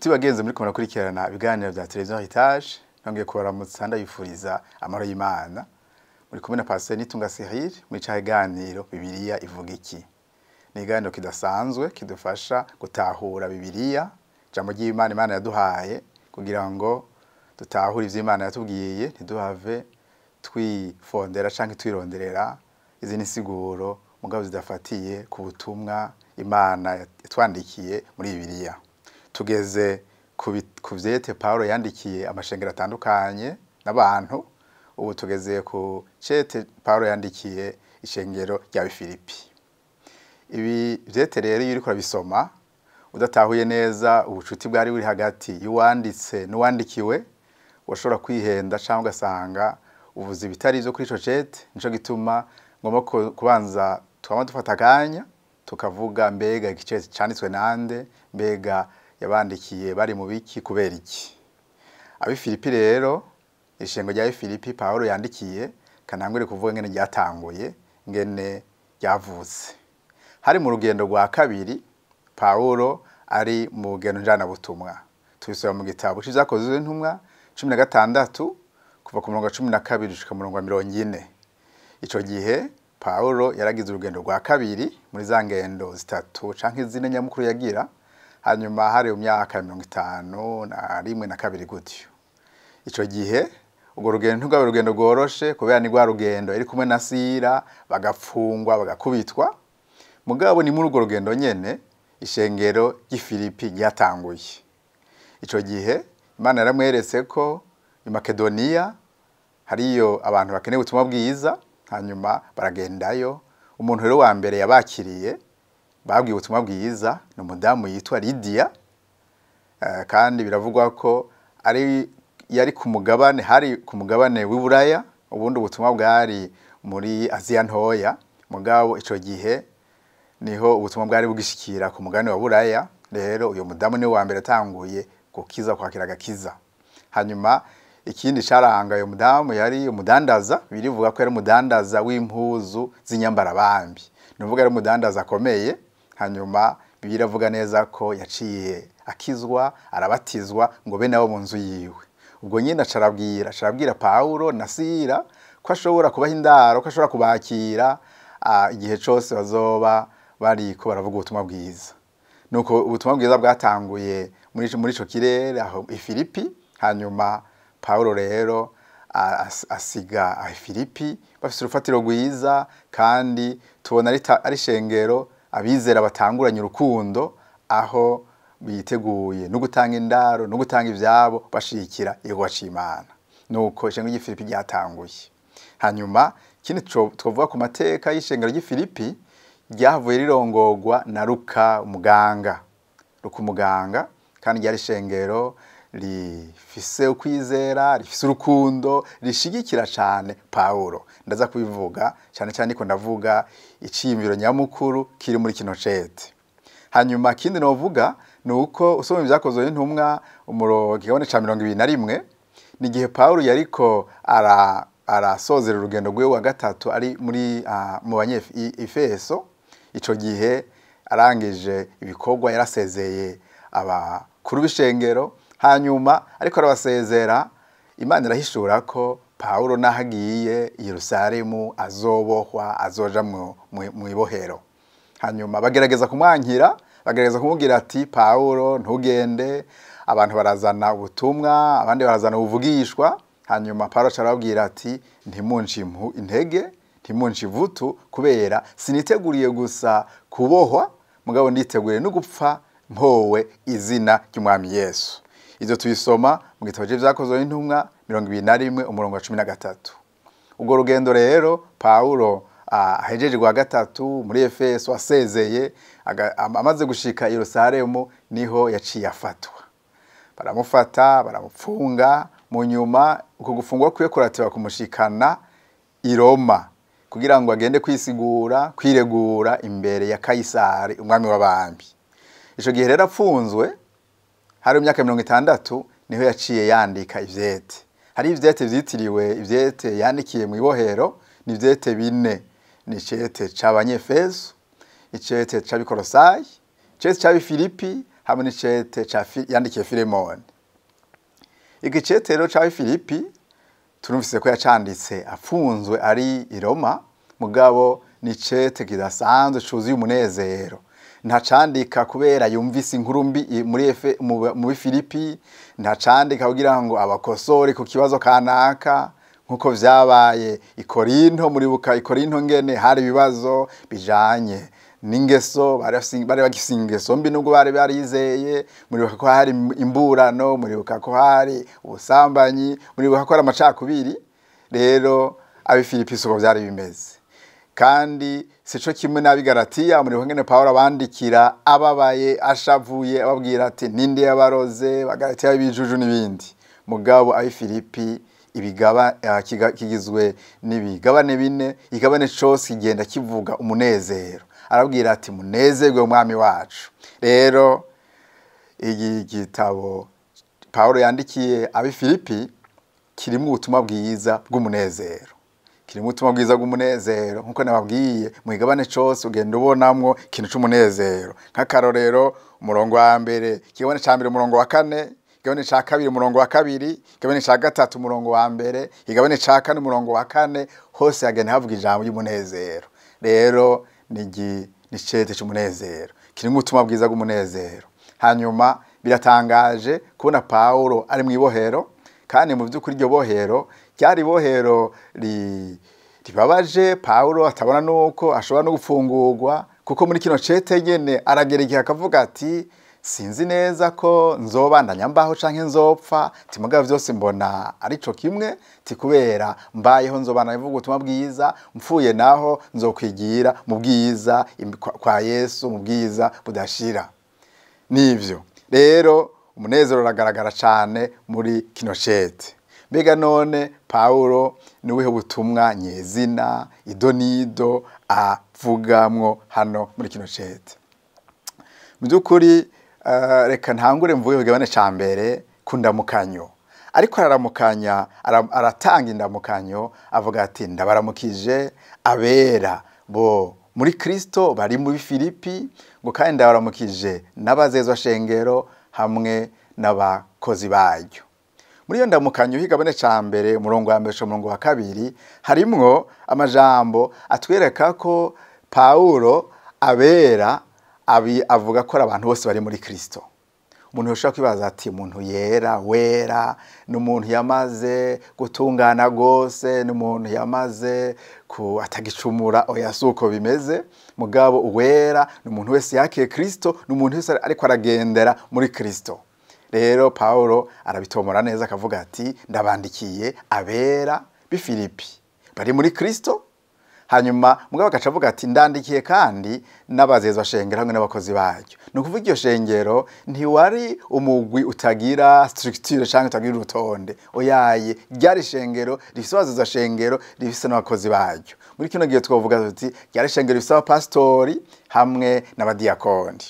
Nshuti bagenzi muri kumara kurikirana ibiganiro vya Televiziyo Heritage, nongeye kubaramutsa ndabifuriza amahoro y'Imana. Muri kumwe na Pasteur Nitunga Cyril muri ca kiganiro Bibiliya ivuga iki. Ni ikiganiro kidasanzwe kidufasha gutahura Bibiliya, ijambo ry'Imana Imana yaduhaye kugira ngo dutahure ivyo Imana yatubwiye, ntiduhave twifondera canke twironderera izindi nsiguro mugabo zidafatiye ku butumwa Imana yatwandikiye muri Bibiliya. Tugeze ku vyete Paulo yandikiye amashengero atandukanye n'abantu, ubu tugeze ku cete Paulo yandikiye ishengero rya Filipi. Ibi vyete rero iyo uriko urabisoma udatahuye neza ubucuti bwari buri hagati y'uwanditse n'uwandikiwe, washobora kwihenda cyangwa ugasanga uvuze ibitari ivyo kuri ico cete. Nico gituma ngomba kubanza twama dufata akanya tukavuga mbega iki cete canditswe nande, mbega yabandikiye bari mu biki, kubera iki. Abi Filipi rero, ishengo rya Filipi Paulo yandikiye, kanangure kuvuga ngene ryatanguye, ngene ryavutse. Hari mu rugendo rwa kabiri Paulo ari mu rugendo njanabutumwa. Tubisoma mu gitabo c'Ivyakozwe n'Intumwa 16 kuva ku murongo wa 12 gushika ku murongo wa 40. Ico gihe Paulo yaragize urugendo rwa kabiri muri za ngendo zitatu canke zine nyamukuru yagira, hanyuma hari mu myaka 51 na 2 gutyo. Ico gihe urwo rugendo ntirwaba urugendo rworoshe, kubera ni rwa rugendo yari kumwe na Sila, bagapfungwa bagakubitwa. Mugabo ni muri urwo rugendo nyene ishengero ry'i Filipi ryatanguye. Ico gihe Imana yaramweretse ko i Makedoniya hariyo abantu bakeneye ubutumwa bwiza, hanyuma baragendayo. Umuntu rero wa mbere yabakiriye babwiye ubutumwa bwiza ni umudamu yitwa Lidia, kandi biravugwa ko ari yari ku mugabane, hari ku mugabane w'Iburaya, ubundi ubutumwa bwari muri Aziya ntoya. Mugabo ico gihe niho ubutumwa bwari bugishikira ku mugabane wa Buraya. Rero uyo mudamu niwe wa mbere atanguye gukiza, kwakira agakiza. Hanyuma ikindi caranga uyo mudamu yari umudandaza, birivuga ko yari umudandaza w'impuzu z'inyambarabambi, nuvuga yari umudandaza akomeye. Hanyuma biravuga neza ko yaciye akizwa, arabatizwa ngo be nabo mu nzu yiwe. Ubwo nyine acarabwira Paulo na Sila ko ashobora kubaha indaro, ko ashobora kubakira igihe cose bazoba bariko baravuga ubutumwa bwiza. Nuko ubutumwa bwiza bwatanguye muri ico kirere aho i Filipi. Hanyuma Paulo rero asiga aho i Filipi bafise urufatiro rwiza, kandi tubona ari ishengero abizera batanguranye urukundo, aho biteguye no gutanga indaro no gutanga ivyabo bashikira igikorwa c'Imana. Nuko ishengero ry'i Filipi ryatanguye. Hanyuma ikindi twovuga ku mateka y'ishengero ry'i Filipi, ryavuye rirongorwa na Luka umuganga. Luka umuganga, kandi ryari ishengero rifise ukwizera, rifise urukundo, rishigikira cane Paulo. Ndaza kubivuga cane cane niko ndavuga iciyumviro nyamukuru kiri muri kino cete. Hanyuma ikindi novuga nuko usoma Ivyakozwe n'Intumwa igabane ca 21, ni igihe Paulo yariko arasozera urugendo rwiwe wa gatatu ari muri mu Banyefeso. Ico gihe arangije ibikorwa, yarasezeye abakuru b'ishengero. Hanyuma ariko arabasezera, Imana irahishura ko Paulo naho agiye i Yerusalemu azobohwa, azoja mw'ibohero. Hanyuma bagerageza kumwankira, bagerageza kumubwira ati Paulo ntugende. Abantu barazana ubutumwa, abandi barazana ubuvugishwa. Hanyuma Paulo arababwira ati ntimunce intege, ntimunce ivutu, kubera siniteguriye gusa kubohwa, mugabo nditeguriye no gupfa mpowe izina ry'Umwami Yesu. Ivyo tubisoma mu gitabo c'Ivyakozwe n'Intumwa 21 umurongo wa 13. Ubwo rugendo rero Paulo ahejeje rwa gatatu muri Efeso, asezeye, amaze gushika i Yerusalemu, niho yaciye afatwa. Baramufata, baramupfunga. Mu nyuma uko gufungwa kwiwe kurateba kumushikana i Roma kugira ngo agende kwisigura, kwiregura imbere ya Kaisari umwami w'abami. Ico gihe rero apfunzwe hari imyaka 60, niho yaciye yandika ivyete. Hari ivyete vyitiriwe ivyete yandikiye mu ibohero, ni ivyete bine. Ni icete c'Abanyefeso, icete c'Abikolosayi, icete c'Abifilipi hamwe n'icete yandikiye Filemoni. Igicete rero ca Filipi turumvise ko yacanditse afunzwe ari i Roma, mugabo ni icete kidasanzwe cuzuye umunezero. Ntacandika kubera yumvise inkuru mbi muri Filipi, ntacandika kugira ngo abakosore ku kibazo kanaka nkuko vyabaye i Korinto. Muribuka i Korinto ngene hari ibibazo bijanye n'ingeso, bari bagifise ingeso mbi nubwo bari barizeye. Muribuka ko hari imburano, muribuka ko hari ubusambanyi, muribuka ko hari amacakubiri. Rero ab'i Filipi siko vyari bimeze, kandi sico kimwe n'ab'i Galatiya. Muribuka ngene Pawulo abandikira ababaye, ashavuye, ababwira ati ninde yabaroze, Bagalatiya b'ibijuju n'ibindi. Mugabo ab'i Filipi kigizwe n'ibigabane bine, igabane cose kigenda kivuga umunezero. Arabwira ati munezerwe umwami wacu. Rero iki gitabo Pawulo yandikiye ab'i Filipi kirimwo ubutumwa bwiza bw'umunezero, kirimo ubutumwa bwiza bw'umunezero. Nkuko nababwiye, mu kigabane cose ugenda ubonamwo ikintu c'umunezero. Nk'akarorero, umurongo wa mbere, ikigabane ca mbere umurongo wa 4, ikigabane ca kabiri umurongo wa 2, ikigabane ca gatatu umurongo wa 1, ikigabane ca kane umurongo wa 4, hose hagenda havuga ijambo ry'umunezero. Rero ni icete c'umunezero, kirimo ubutumwa bwiza bw'umunezero. Hanyuma biratangaje kubona Pawulo ari mw'ibohero, kandi mu vy'ukuri iryo bohero ryari ibohero ribabaje. Pawulo atabona nuko ashobora no gufungurwa, kuko muri kino cete nyene aragera igihe akavuga ati sinzi neza ko nzobandanya mbaho canke nzopfa, ti mugabo vyose mbona arico kimwe, ti kubera mbayeho nzobandanya mvuga ubutumwa bwiza, mpfuye naho nzokwigira mu bwiza kwa Yesu, mu bwiza budashira. Nivyo rero umunezero uragaragara cane muri kino cete. Mbega none Pawulo niwe butumwa nyezina idonido avugamwo hano muri kino cete? Mu by'ukuri reka ntangure mvuge kigabane ca mbere ku ndamukanyo. Ariko araramukanya, aratanga indamukanyo, avuga ati ndabaramukije abera bo muri Kristo bari muri Filipi, ngo kandi ndabaramukije n'abazezwa shengero hamwe n'abakozi baryo. Muri iyo ndamukanyo higabane ca mbere umurongo wa 1 umurongo wa 2 harimwo amajambo atwereka ko Pawulo abera avuga ko abantu bose bari muri Kristo. Umuntu yoshobora kwibaza ati umuntu yera wera n'umuntu yamaze gutungana gose, n'umuntu yamaze ku atagicumura, oya suko bimeze. Mugabo uwera n'umuntu wese yakiye Kristo, n'umuntu wese ariko aragendera muri Kristo. Rero Pawulo arabitomora neza akavuga ati ndabandikiye abera b'i Filipi bari muri Kristo. Hanyuma mugabo agaca avuga ati ndandikiye kandi n'abazezwa shengero hamwe n'abakozi baryo. Ni ukuvuga iryo shengero ntiwari umugwi utagira structure canke utagira urutonde, oyaye ryari shengero rifise abazezwa shengero rifise n'abakozi baryo. Muri kino gihe twovuga tuti ryari shengero rifise abapastori hamwe n'abadiyakoni,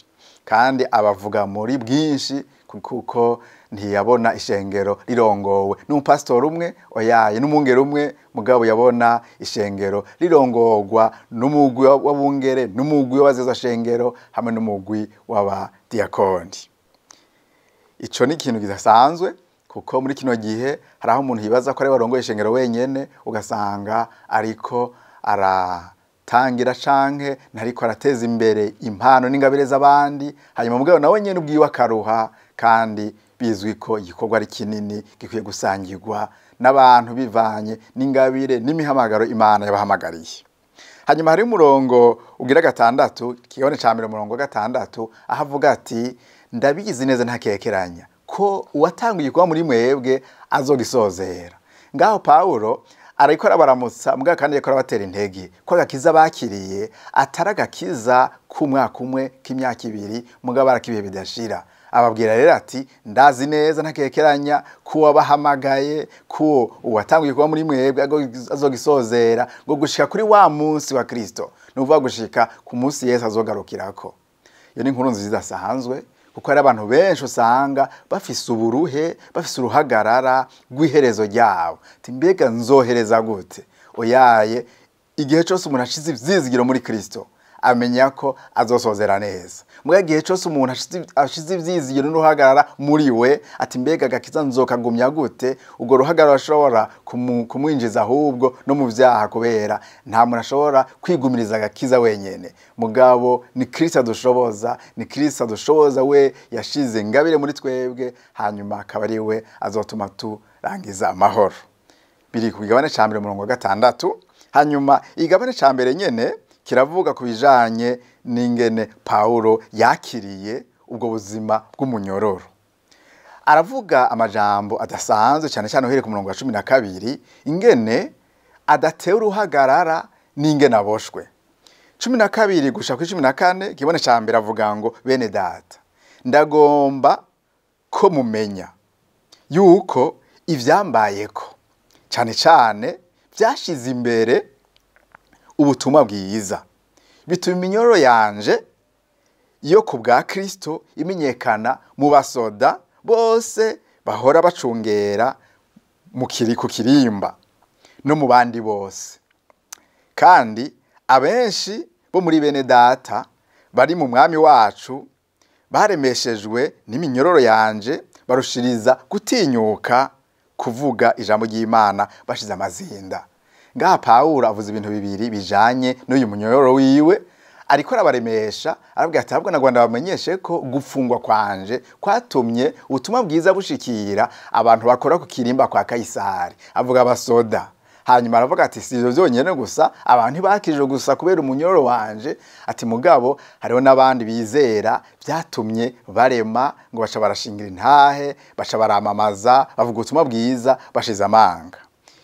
kandi abavuga muri bwinshi kuko ntiyabona ishengero rirongowe n'umupastori umwe, oyaye n'umwungere umwe. Mugabo yabona ishengero rirongorwa n'umugwi w'abungere, n'umugwi w'abazezwa shengero hamwe n'umugwi w'abadiyakoni. Ico ni ikintu kidasanzwe, kuko muri kino gihe hari aho umuntu yibaza ko ari warongoye ishengero wenyene, ugasanga ariko aratangira canke ntariko arateza imbere impano n'ingabire z'abandi, hanyuma mugabo nawe nyene ubwiwe akaruha, kandi bizwi ko igikorwa ari kinini gikwiye gusangirwa n'abantu bivanye n'ingabire n'imihamagaro Imana yabahamagariye. Hanyuma hari umurongo ugira 6, kigabane ca mbere umurongo wa 6, aho avuga ati ndabizi neza ntakekeranya ko uwatanguye kuba muri mwebwe azogisozera. Ngaho Pawulo ariko arabaramutsa, mugabo kandi ariko arabatera intege ko agakiza bakiriye atari agakiza k'umwaka umwe, k'imyaka ibiri, mugabo arakibihe bidashira. Ababwira rero ati ndazi neza ntakekeranya ko wabahamagaye, ko uwatanguye kuba muri mwebwe azogisozera, ngo gushika kuri wa munsi wa Kristo, ni ukuvuga gushika ku munsi Yesu azogarukirako. Iyo ni inkuru nziza idasanzwe, kuko hari abantu benshi usanga bafise uburuhe, bafise uruhagarara rw'iherezo ryabo. Ati mbega nzohereza gute? Oyaye, igihe cyose umuntu ashize ivyizigiro muri Kristo amenya ko azosozera neza. Muga gihe cyose umuntu ashize ivyizigiro n'uruhagarara muri we, ati mbega agakiza nzokagumya gute, ubwo ruhagarara ashobora kumwinjiza ahubwo no mu vyaha, kubera nta muntu ashobora kwigumiriza agakiza wenyene. Mugabo ni Kristo adushoboza, ni Kristo adushoboza, we yashize ingabire muri twebwe, hanyuma akaba ari we azotuma turangiza amahoro. Biri ku kigabane ca mbere umurongo wa 6. Hanyuma igabane ca mbere nyene kiravuga ku bijanye n'ingene Paulo yakiriye ubwo buzima bw'umunyororo. Aravuga amajambo adasanzwe cyane cyane uhereye ku murongo wa 12, ingene adatewe uruhagarara n'ingene aboshwe. 12 gushika kuri 14, kibone ca mbere avuga ngo bene data, ndagomba ko mumenya yuko ivyambayeko cyane cyane byashize imbere ubutumwa bwiza, bituma iminyororo yanje yo ku bwa Kristo imenyekana mu basoda bose bahora bacungera ku kirimba no mu bandi bose. Kandi abenshi bo muri bene data bari mu mwami wacu baremeshejwe n'iminyororo yanje, barushiriza gutinyuka kuvuga ijambo ry'Imana bashize amazinda. Ngaha Paulo avuze ibintu bibiri bijanye n'uyu munyororo wiwe, ariko arabaremesha, arabwira ati ahubwo nagwanda bamenyeshe ko gupfungwa kwanje kwatumye ubutumwa bwiza bushikira abantu bakora ku kirimba kwa Kaisari, avuga abasoda. Hanyuma aravuga ati si ivyo vyonyene gusa, abantu ntibakijwe gusa kubera umunyororo wanje, ati mugabo hariho n'abandi bizera vyatumye barema, ngo baca barashingira intahe, baca baramamaza, bavuga ubutumwa bwiza bashize amanga.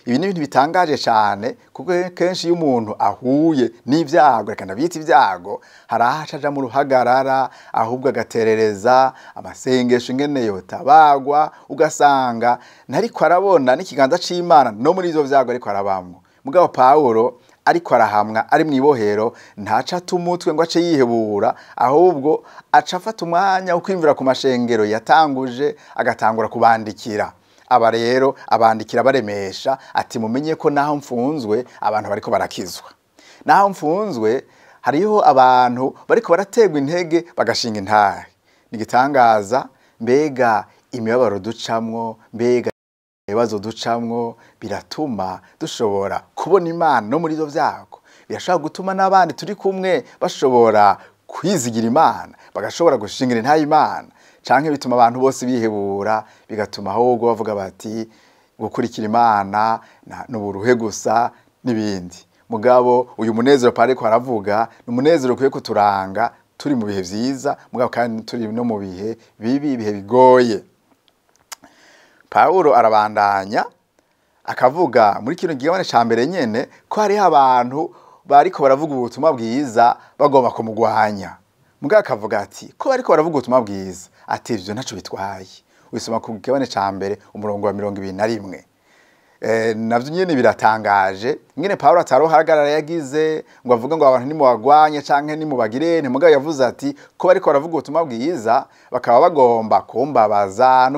Ibi ni ibintu bitangaje cyane, kuko kenshi iyo umuntu ahuye n'ibyago, reka ndabyita ibyago, hari aho aca aja mu ruhagarara, ahubwo agaterereza amasengesho ingene yotabagwa, ugasanga ntariko arabona n'ikiganza c'Imana no muri ivyo vyago ariko arabamwo. Mugabo Paulo ariko arahamwa ari mw'ibohero, ntaca atumutwe ngo ace yihebura, ahubwo aca afata umwanya wo kwiyumvira ku mashengero yatanguje, agatangura kubandikira. Aba rero abandikira baremesha ati mumenye ko naho mfunzwe abantu bariko barakizwa, naho mfunzwe hariho abantu bariko barategwa intege bagashinga intahe. Nigitangaza, mbega imibabaro ducamwo, mbega ibibazo ducamwo biratuma dushobora kubona Imana no muri ivyo vyago. Birashobora gutuma n'abandi turi kumwe bashobora kwizigira Imana, bagashobora gushingira intahe Imana, canke bituma abantu bose bihebura, bigatuma ahubwo bavuga bati gukurikira Imana n'uburuhe gusa n'ibindi. Mugabo uyu munezero Paulo ariko aravuga ni umunezero ukwiye kuturanga turi mu bihe vyiza, mugabo kandi turi no mu bihe bibi, ibihe bigoye. Paulo arabandanya akavuga muri kino gigabane ca mbere nyene ko hariho abantu bariko baravuga ubutumwa bwiza bagomba kumugwanya. Mugabo akavuga ati ko bariko baravuga ubutumwa bwiza, ati ivyo ntaco bitwaye. Wisoma ku gigabane ca mbere umurongo wa 21. Navyo nyene biratangaje ingene Paulo atarohagarara yagize ngo avuge ngo abantu nimubagwanye canke nimubagire, mugabo yavuze ati ko bariko baravuga ubutumwa bwiza bakaba bagomba kumbabaza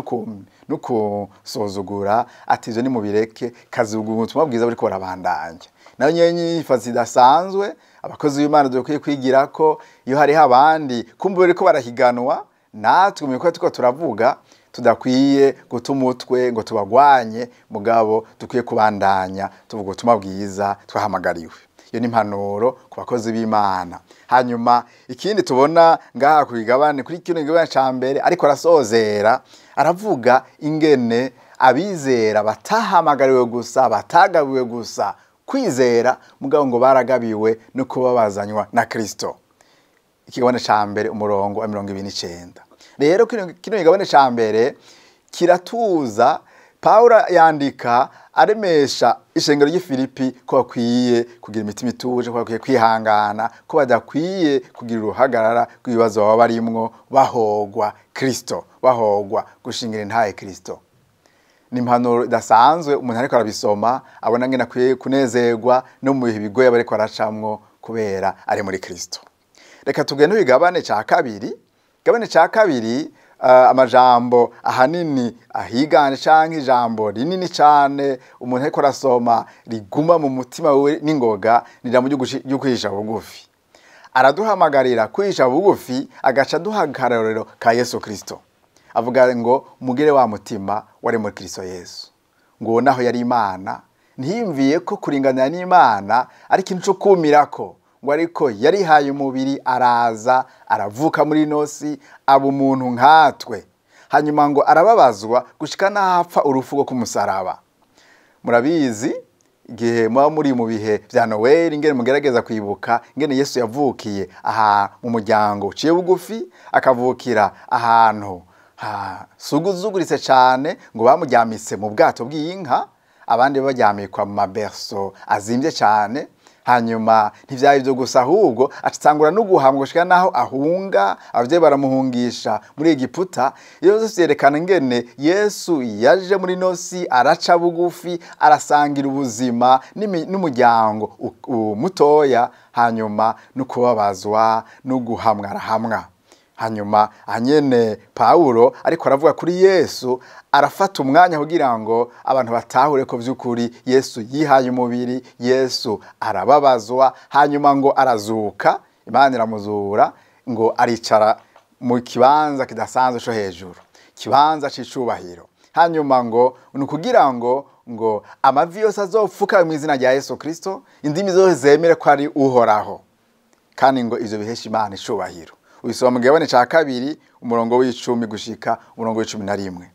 no kusuzugura, ati ivyo nimubireke, kazuga ubutumwa bwiza buriko barabandanya. Nayo nyene nyifazi idasanzwe abakozi b'Imana dukwiye kwigira ko iyo hariho abandi kumbe bariko barahiganwa natwe mu bikorwa turiko turavuga, tudakwiye guta umutwe ngo tubagwanye, mugabo dukwiye kubandanya tuvuga ubutumwa bwiza twahamagariwe. Iyo ni impanuro ku bakozi b'Imana. Hanyuma ikindi tubona ngaha ku kigabane, kuri kino kigabane ca mbere ariko arasozera aravuga ingene abizera batahamagariwe gusa, batagabiwe gusa kwizera, mugabo ngo baragabiwe no kubabazanywa na Kristo. Ikigabane ca mbere umurongo wa 29. Rero kino kigabane ca mbere kiratuza. Paulo yandika aremesha ishengero ry'i Filipi ko bakwiye kugira imitima ituje, ko bakwiye kwihangana, ko badakwiye kugira uruhagarara rw'ibibazo baba barimwo, bahogwa Kristo, bahogwa gushingira intahe Kristo. Ni impanuro idasanzwe, umuntu ariko arabisoma abona ngene akwiye kunezerwa no mu bihe bigoye bariko aracamwo kubera ari muri Kristo. Reka tugende igabane ca kabiri. Igabane ca kabiri, amajambo ahanini ahiganje canke ijambo rinini cane umuntu ariko arasoma riguma mu mutima we n'ingoga, ni ijambo ryo kwihisha bugufi. Araduhamagarira kwicisha bugufi, agaca aduha akarorero ka Yesu Kristo. Avuga ngo mugire wa mutima wari muri Kristo Yesu. Ngo naho yari Imana, ntiyumviye ko kuringanira n'Imana ari ikintu co kumirako, ngo ariko yarihaye umubiri, araza aravuka muri nosi, aba umuntu nkatwe. Hanyuma ngo arababazwa gushika n'ahapfa urupfu rwo kumusaraba. Murabizi igihe muba muri mu bihe vya Noel, ingene mugerageza kwibuka ingene Yesu yavukiye aha mu muryango uciye bugufi, akavukira ahantu hasuguzuguritse cane, ngo bamuryamitse mu bwato bw'inka, abandi baryamikwa mu maberso azimvye cane. Hanyuma ntivyari ivyo gusa, ahubwo acitangura no guhambwa gushika naho ahunga, abavyeyi baramuhungisha muri Egiputa. Iyo vyose vyerekana ingene Yesu yaje muri nosi, araca bugufi, arasangira ubuzima n'umuryango mutoya, hanyuma no kubabazwa no guhamwa arahamwa. Hanyuma anyene Paulo ariko aravuga kuri Yesu, arafata umwanya kugira ngo abantu batahure ko vy'ukuri Yesu yihaye umubiri, Yesu arababazwa, hanyuma ngo arazuka, Imana iramuzura, ngo aricara mu kibanza kidasanzwe co hejuru, kibanza c'icubahiro. Hanyuma ngo ni kugira ngo amavi yose azopfuka mu izina rya Yesu Kristo, indimi zose zemere ko ari Uhoraho, kandi ngo ivyo bihesha Imana icubahiro. Ubisoma mu gihebane ca 2 umurongo w'icumi gushika umurongo w'icumi na rimwe.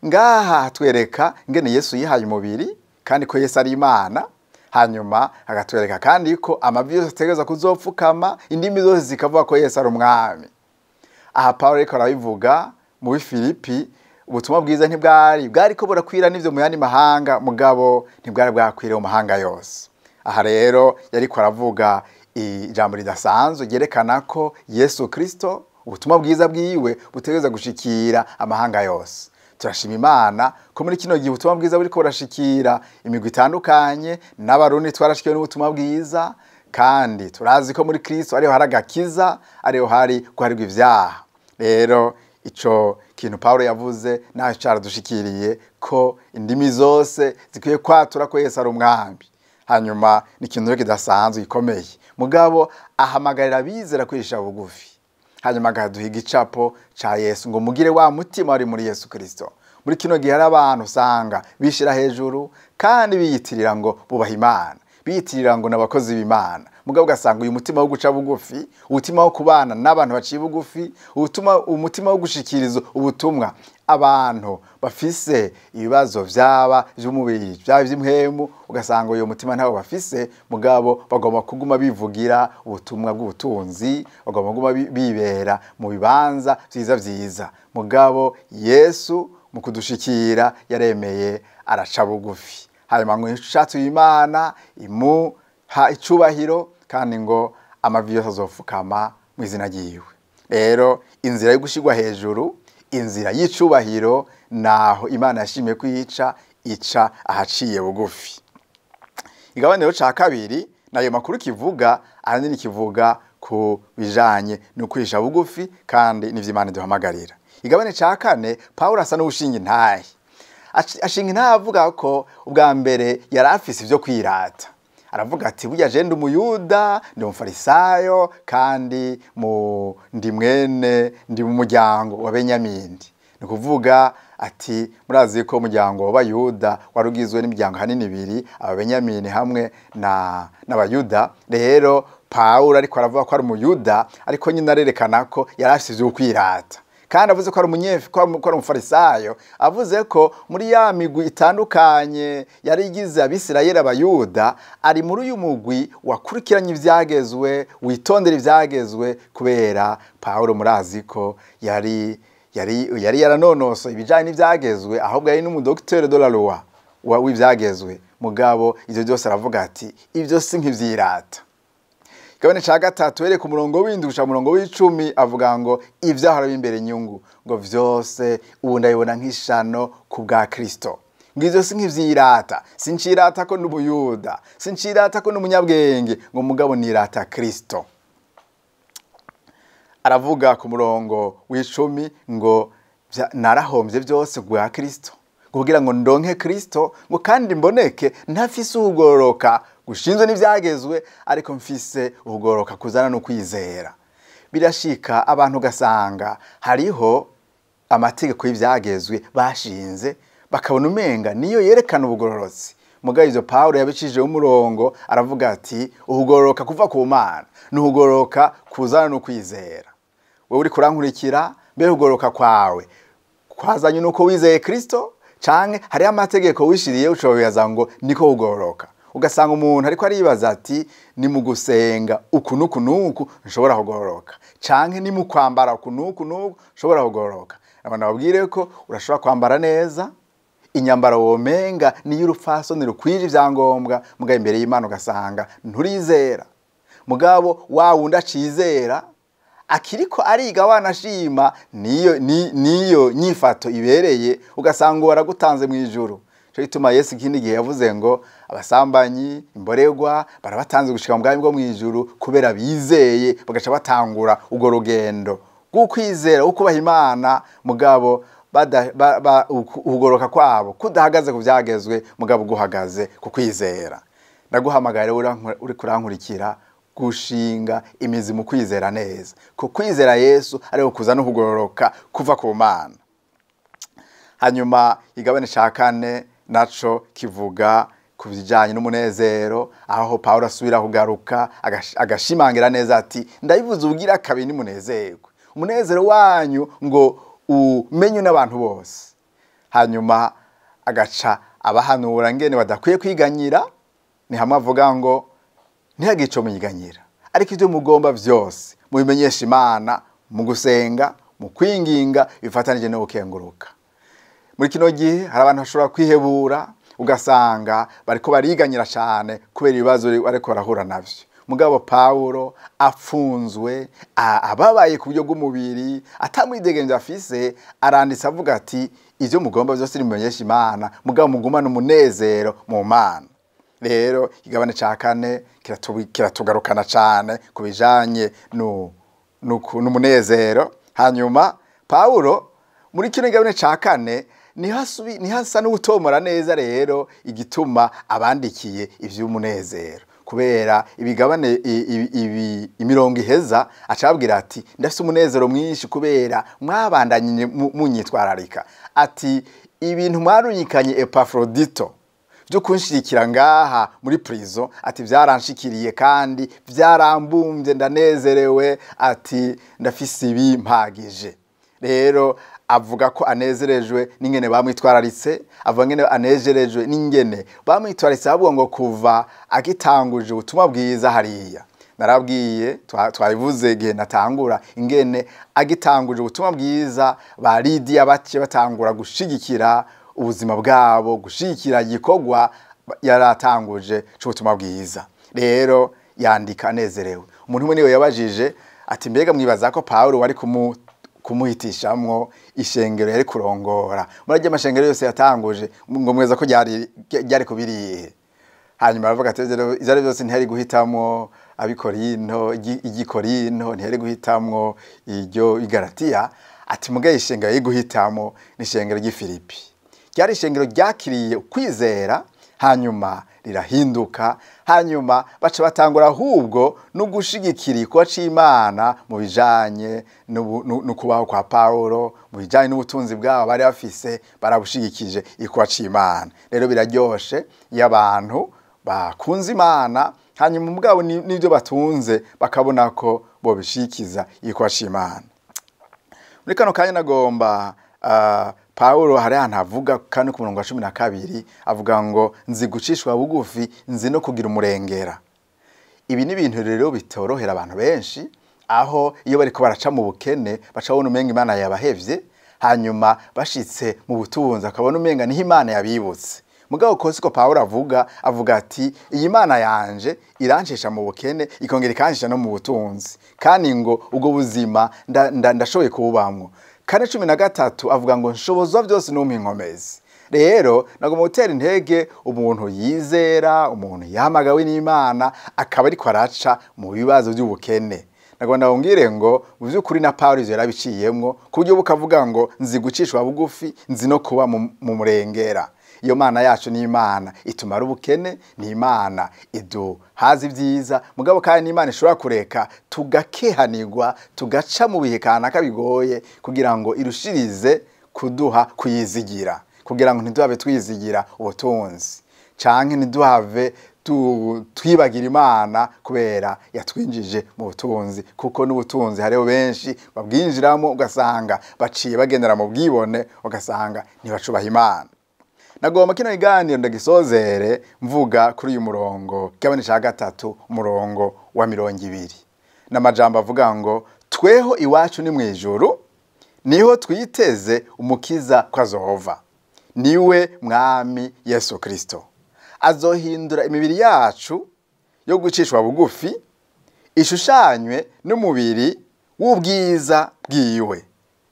Ngaha hatwereka ingene Yesu yihaye umubiri, kandi ko Yesu ari Imana. Hanyuma agatwereka kandi ko amavi yose ategerezwa kuzopfukama, indimi zose zikavuga ko Yesu ari umwami. Aha Paulo ariko arabivuga mu Filipi, ubutumwa bwiza ntibwari bwariko burakwira n'ivyo mu yandi mahanga, mugabo ntibwari bwakwire mu mahanga yose. Aha rero yariko aravuga ijambo ridasanzwe ryerekana ko Yesu Kristo ubutumwa bwiza bwiwe butegerezwa gushikira amahanga yose. Turashima Imana ko muri kino gihe ubutumwa bwiza buriko burashikira imigwi itandukanye, n'abarundi twarashikiwe n'ubutumwa bwiza, kandi turazi ko muri Kristo ariho hari agakiza, ariho hari guharirwa ivyaha. Rero ico kintu Paulo yavuze naho caradushikiriye, ko indimi zose zikwiye kwatura ko Yesu ari umwami. Hanyuma ni ikintu kidasanzwe gikomeye, mugabo ahamagarira abizera kwicisha bugufi. Hanyuma agaduha igicapo ca Yesu ngo mugire wa mutima wari muri Yesu Kristo. Muri kino gihe hari abantu usanga bishira hejuru kandi biyitirira ngo bubaha Imana, biyitirira ngo n'abakozi b'Imana, mugabo ugasanga uyu mutima wo guca bugufi, umutima wo kubana n'abantu baciye bugufi, umutima wo gushikiriza ubutumwa abantu bafise ibibazo vyaba vy'umubiri, vyaba vy'impwemu, ugasanga uyu mutima ntawo bafise, mugabo bagomba kuguma bivugira ubutumwa bw'ubutunzi, bagomba kuguma bibera mu bibanza vyiza vyiza. Mugabo Yesu mu kudushikira yaremeye araca bugufi. Hanyuma ngo ishatse Imana imuha icubahiro, kandi ngo amavi yose azofukama mu izina ryiwe. Rero inzira yo gushirwa hejuru, inzira y'icubahiro, naho Imana yashimye kwica, ica ahaciye bugufi. Igabaniro ca 2 nayo makuru kivuga ahanini kivuga ku bijanye no kwicisha bugufi kandi n'ivyo Imana iduhamagarira. Igabane ca 4 Paulo asa n'ushinga intahe. Ashinga intahe avuga ko ubwa mbere yari afise ivyo kwirata. Aravuga ati burya je ndi umuyuda, ndi umufarisayo, kandi ndi mwene, ndi mu muryango wa Benyamini. Ni kuvuga ati murazi ko umuryango w'abayuda warugizwe n'imiryango hanini ibiri, ababenyamini hamwe n'abayuda. Rero Paulo ariko aravuga ko ari umuyuda, ariko nyine arerekana ko yari afise ivyo kwirata. Kandi avuze ko ari ko ari umufarisayo, avuze ko muri ya migwi itandukanye yari igize abisirayeli abayuda, ari muri uyu mugwi wakurikiranye ivyagezwe, witondera ivyagezwe, kubera Paulo murazi ko yari yaranonosoye ibijanye n'ivyagezwe, ahubwo yari n'umudocteur de la loi w'ivyagezwe. Mugabo ivyo byose aravuga ati ivyo si nkivyirata. Igabane ca 3 uhereye ku murongo w'indwi gushika murongo w'icumi avuga ngo ivyahora bimbere inyungu, ngo vyose ubu ndabibona nk'ishano ku bwa Kristo. Ngo ivyo si nkivyirata, sincirata ko n'umuyuda, sincirata ko n'umunyabwenge, ngo mugabo nirata Kristo. Aravuga ku murongo w'icumi ngo narahomvye vyose bwa Kristo, kugira ngo ndonke Kristo, ngo kandi mboneke ntafise ugororoka gushinzwe n'ivyagezwe, ariko mfise ukugororoka kuzana no kwizera. Birashika abantu gasanga hariho amategeko y'ivyagezwe bashinze, bakabona umenga niyo yerekana ubugororotsi. Mugabo ivyo Paulo yabicishije umurongo, aravuga ati ukugororoka kuva ku Mana ni ukugororoka kuzana no kwizera. Wewe uri kurankurikira, mbe ukugororoka kwawe kwazanye nuko wizeye Kristo, canke hari amategeko wishiriye ucobibaza ngo niko kugororoka? Ugasanga umuntu ariko aribaza ati ni mu gusenga uku nuku nuku nshobora kugororoka, canke ni mu kwambara uku nuku nuku nshobora kugororoka. Abantu babwire ko urashobora kwambara neza inyambaro womenga ni y'urupfasoni rukwije ivyangombwa, mugabo imbere y'Imana ugasanga nturizera. Mugabo wa wundi acizera akiriko ariga wanashima niyo nyifato ibereye, ugasanga waragutanze mu ijuru. Cyo gituma Yesu ikindi gihe yavuze ngo abasambanyi imboregwa barabatanze gushika mu bwami bwo mu ijuru kubera bizeye, bagaca batangura ugo rugendo rw'ukwizera ukubaha Imana, mugabo ukugoroka kwabo kudahagaze ku vyagezwe, mugabo guhagaze ku kwizera. Ndaguhamagara uri kurankurikira gushinga imizi mu kwizera neza, ku kwizera Yesu ariho kuza no kugororoka kuva ku Mana. Hanyuma igabane ca kane naco kivuga ku bijanye n'umunezero, aho Paulo asubira kugaruka agashimangira neza ati ndabivuze ubugira kabiri nimunezerwe, umunezero wanyu ngo umenywe n'abantu bose. Hanyuma agaca abahanura ngene badakwiye kwiganyira, ni hamwe avuga ngo ntihagire ico mwiganyira, ariko ivyo mugomba vyose mubimenyeshe Imana mu gusenga, mu kwinginga, bifatanije no gukenguruka. Muri kino gihe hari abantu bashobora kwihebura, ugasanga bariko bariganyira cane kubera ibibazo bariko barahura navyo. Mugabo Paulo afunzwe, ababaye ku buryo bw'umubiri, atamwidegemvya afise, aranditse avuga ati ivyo mugomba vyose nimumenyeshe Imana, mugabo mugumane umunezero mu Mana. Rero igabane ca kane kiratugarukana cane ku bijanye n'umunezero. Hanyuma Paulo muri kino gabane ca kane nihasa n'ubutomora neza rero igituma abandikiye ivy'umunezero, kubera ibigabane imirongo iheza acabwira ati ndafise umunezero mwinshi kubera mwabandanye munyitwararika, ati ibintu mwarunyikanye Epafrodito byo kunshirikira ngaha muri prison, ati vyaranshikiriye kandi vyarambumbye, ndanezerewe, ati ndafise ibimpagije. Rero avuga ko anezerejwe n'ingene bamwitwararitse, avuga ngene anezerejwe n'ingene bamwitwararitse, avuga ngo kuva agitanguje ubutumwa bwiza hariya. Narabwiye twabivuze igihe natangura ingene agitanguje ubutumwa bwiza ba Lidiya bace batangura gushigikira ubuzima bwabo, gushigikira igikorwa yaratanguje c'ubutumwa bwiza. Rero yandika anezerewe. Umuntu umwe niwe yabajije ati mbega mwibaza ko Paulo wari kumuhitishamwo ishengero yari kurongora muri rya mashengero yose yatanguje, ngo mweza ko ryari kubiriye? Hanyuma aravuga ati ivyo byose ntihari guhitamwo abikorinto, igikorinto ntihari guhitamwo iryo Igalatiya, ati mugaye ishengero yari guhitamwo ni ishengero ry'i Filipi. Ryari ishengero ryakiriye ukwizera, hanyuma rirahinduka, hanyuma baca batangura ahubwo no gushigikira igikorwa c'Imana mu bijanye no kubaho kwa Paulo, mu bijanye n'ubutunzi bwabo bari bafise, barabushigikije igikorwa c'Imana. Rero biraryoshe iyo abantu bakunze Imana, hanyuma mugabo n'ivyo batunze bakabona ko bobishikiza igikorwa c'Imana. Muri kano kanya nagomba Paulo hari ahantu avuga kandi ku murongo wa 12 avuga ngo nzi gucishwa bugufi, nzi no kugira umurengera. Ibi ni ibintu rero bitorohera abantu benshi, aho iyo bariko baraca mu bukene baca babona umenga Imana yabahevye, hanyuma bashitse mu butunzi akabona umenga niho Imana yabibutse. Mugabo ko siko Paulo avuga, avuga ati iyi Mana yanje irancisha mu bukene ikongera ikanshisha no mu butunzi, kandi ngo ubwo buzima ndashoboye kububamwo. Kane 13 avuga ngo nshobozwa byose n'umpa inkomezi. Rero nagomba gutera intege umuntu yizera, umuntu yahamagawe n'Imana akaba ariko araca mu bibazo by'ubukene. Nagomba ndababwire ngo mu by'ukuri na Paulo ivyo yarabiciyemwo, ku buryo bukavuga ngo nzi gucishwa bugufi, nzi no kuba mu murengera. Iyo Mana yacu ni Imana itumara ubukene, ni Imana iduhaza ibyiza, mugabo kandi ni Imana ishobora kureka tugakehanirwa, tugaca mu bihe kanaka bigoye kugira ngo irushirize kuduha kuyizigira, kugira ngo ntiduhave twizigira ubutunzi canke ntiduhave twibagira Imana kubera yatwinjije mu butunzi, kuko n'ubutunzi hariho benshi babwinjiramo ugasanga baciye bagendera mu bwibone, ugasanga ntibacubaha Imana. Nagomba kino kiganiro ndagisozere mvuga kuri uyu murongo kigabane ca 3 umurongo wa 20, n'amajambo avuga ngo tweho iwacu ni mw'ijuru, niho twiteze umukiza ko azova, niwe Mwami Yesu Kristo. Azohindura imibiri yacu yo gucishwa bugufi ishushanywe n'umubiri w'ubwiza bwiwe,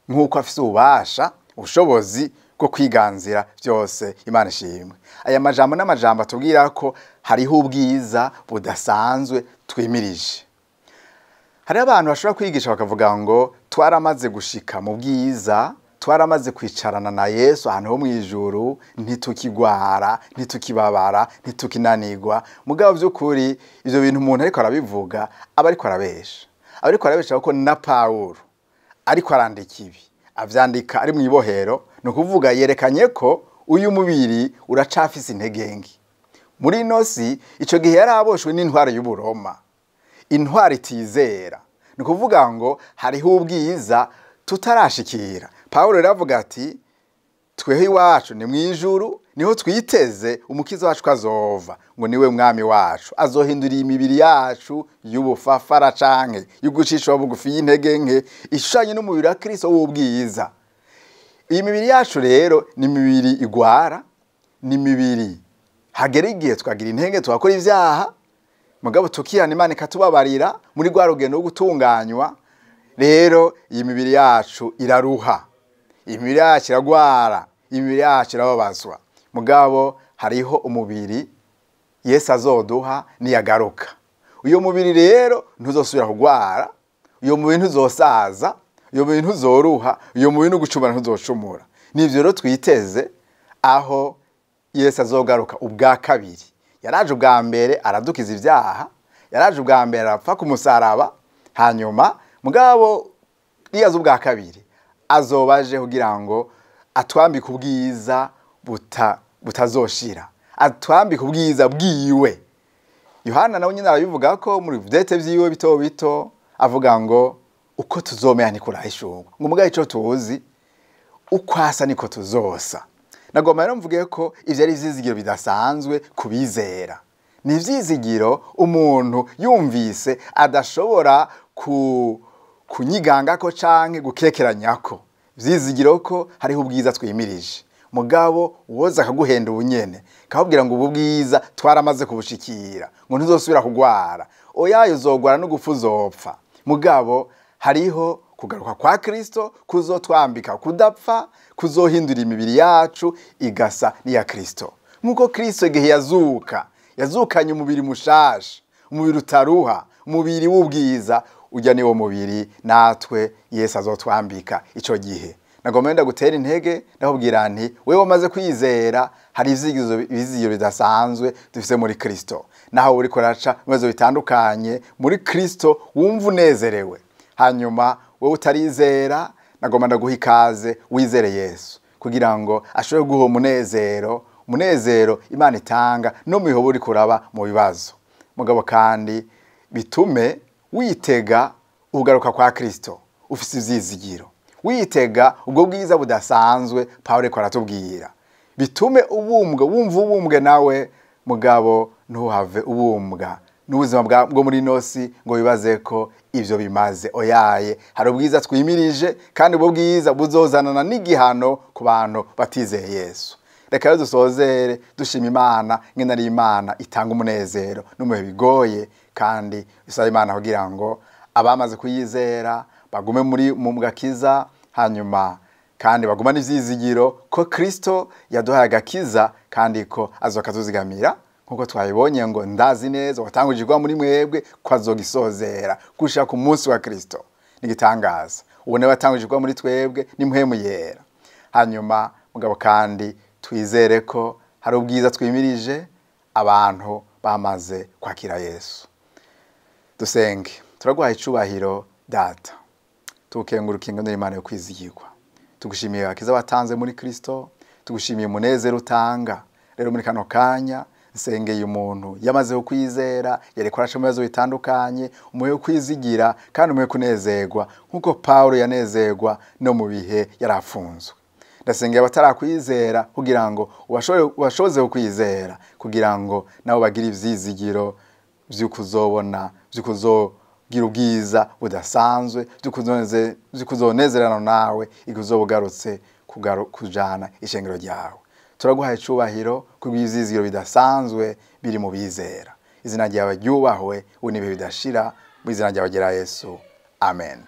nk'uko afise ububasha ubushobozi bwo kwiganzira byose. Imana ishimwe. Aya majambo n'amajambo atubwira ko hariho ubwiza budasanzwe twimirije. Hari abantu bashobora kwigisha bakavuga ngo twaramaze gushika mu bwiza, twaramaze kwicarana na Yesu ahantu ho mw'ijuru, ntitukigwara, ntitukibabara, ntitukinanirwa. Mugabo by'ukuri ivyo bintu umuntu ariko arabivuga aba ariko arabesha. Aba ariko arabesha kuko na Pawulo ariko arandika ibi, avyandika ari mw'ibohero, ni ukuvuga yerekanye ko uyu mubiri uracafise intege nke. Muri ino si ico gihe yari aboshwe n'intwaro y'Uburoma, intwaro itizera. Ni ukuvuga ngo hariho ubwiza tutarashikira. Pawulo rero avuga ati tweho iwacu ni mw'ijuru, niho twiteze umukiza wacu azova, ngo niwe Mwami wacu, azohindura imibiri yacu y'ubufafara canke y'ugucishwa bugufi y'intege nke ishushanye n'umubiri wa Kristo w'ubwiza. Iyi mibiri yacu rero ni imibiri igwara, ni imibiri hagera igihe tukagira intege tugakora ivyaha, mugabo tukihana Imana ikatubabarira muri rwa rugendo rwo gutunganywa. Rero iyi mibiri yacu iraruha, iyi mibiri yacu iragwara, iyi mibiri yacu irababazwa, mugabo hariho umubiri Yesu azoduha niyagaruka. Uyo mubiri rero ntuzosubira kugwara, uyo mubiri ntuzosaza, uyo mubiri ntuzoruha, uyo mubiri n'ugucumura ntuzocumura. Nivyo rero twiteze aho Yesu azogaruka ubwa kabiri. Yaraje ubwa mbere aradukiza ivyaha, yaraje ubwa mbere arapfa ku musaraba, hanyuma mugabo niyaza ubwa kabiri azobaje kugira ngo atwambike ubwiza butazoshira, atwambike ubwiza bwiwe. Yohana nawe nyine arabivuga ko muri vyete vyiwe bito bito avuga ngo uko tuzomera niko rahishurwa, ngo mugabo ico tuzi uko asa niko tuzosa. Nagomba rero mvuge ko ivyo ari ivyizigiro bidasanzwe kubizera. Ni ivyizigiro umuntu yumvise adashobora kunyigangako canke gukekeranyako. Ivyizigiro ko hariho ubwiza twimirije, mugabo uwoza akaguhenda ubunyene akakubwira ngo ubu bwiza twaramaze kubushikira, ngo ntuzosubira kugwara, oya uzogwara no gupfa uzopfa. Mugabo hariho kugaruka kwa Kristo kuzotwambika kudapfa, kuzohindura imibiri yacu igasa n'iya Kristo. Nkuko Kristo igihe yazuka yazukanye umubiri mushasha, umubiri utaruha, umubiri w'ubwiza, ujya niwo mubiri natwe Yesu azotwambika ico gihe. Nagomba wenda gutera intege ndakubwira nti wewe wamaze kwizera hari ivyizigiro bidasanzwe dufise muri Kristo. Naho uriko uraca ibibazo bitandukanye muri Kristo wumva unezerewe. Hanyuma wewe utarizera nagomba ndaguha ikaze wizere Yesu kugira ngo ashobore guha umunezero, umunezero Imana itanga no mu bihe uriko uraba mu bibazo. Mugabo kandi bitume witega ugaruka kwa Kristo ufise ivyizigiro, witega ubwo bwiza budasanzwe Pawulo ariko aratubwira, bitume ubumbwe, wumva ubumbwe nawe, mugabo ntuhave ubumbwa n'ubuzima bwo muri nosi ngo bibaze ko ivyo bimaze. Oyaye, hari ubwiza twimirije kandi ubwo bwiza buzozanana n'igihano ku bantu batizeye Yesu. Reka rero dusozere dushima Imana ngene ari Imana itanga umunezero no mu bihe bigoye, kandi isaba Imana kugira ngo abamaze kuyizera bagume muri mu gakiza, hanyuma kandi bagumane ivyizigiro ko Kristo yaduhaye agakiza kandi ko azokatuzigamira, nkuko twabibonye ngo ndazi neza watangujirwa muri mwebwe ko azogisozera gushika ku munsi wa Kristo. Nigitangaza uwo nawe watangujirwa muri twebwe ni mpwemu yera. Hanyuma mugabo kandi Twizere ko hari ubwiza twimirije abantu bamaze kwakira Yesu. Dusenge. Turaguhaye icubahiro Data, tugukenguruka ingano y'Imana yo kwizigirwa. Tugushimiye akiza watanze muri Kristo, tugushimiye umunezero utanga. Rero muri kano kanya nsengeye umuntu yamaze kwizera, yariko araca mu bibazo bitandukanye, umuhe kwizigira kandi umuhe kunezerwa nk'uko Paulo yanezerwa no mu bihe yarafunzwe. Ndasengeye abatarakwizera kugira ngo ubashoboze kukwizera, kugira ngo nabo bagire ivyizigiro vy'ukuzobona, vy'ukuzogira ubwiza budasanzwe, vy'ukuzonezerana nawe igihe uzoba ugarutse kujana ishengero ryawe. Turaguhaye icubahiro kubw'ivyizigiro bidasanzwe biri mu bizera. Izina ryawe ryubahwe ubu n'ibihe bidashira, mu izina ryawe ryera Yesu. Amen.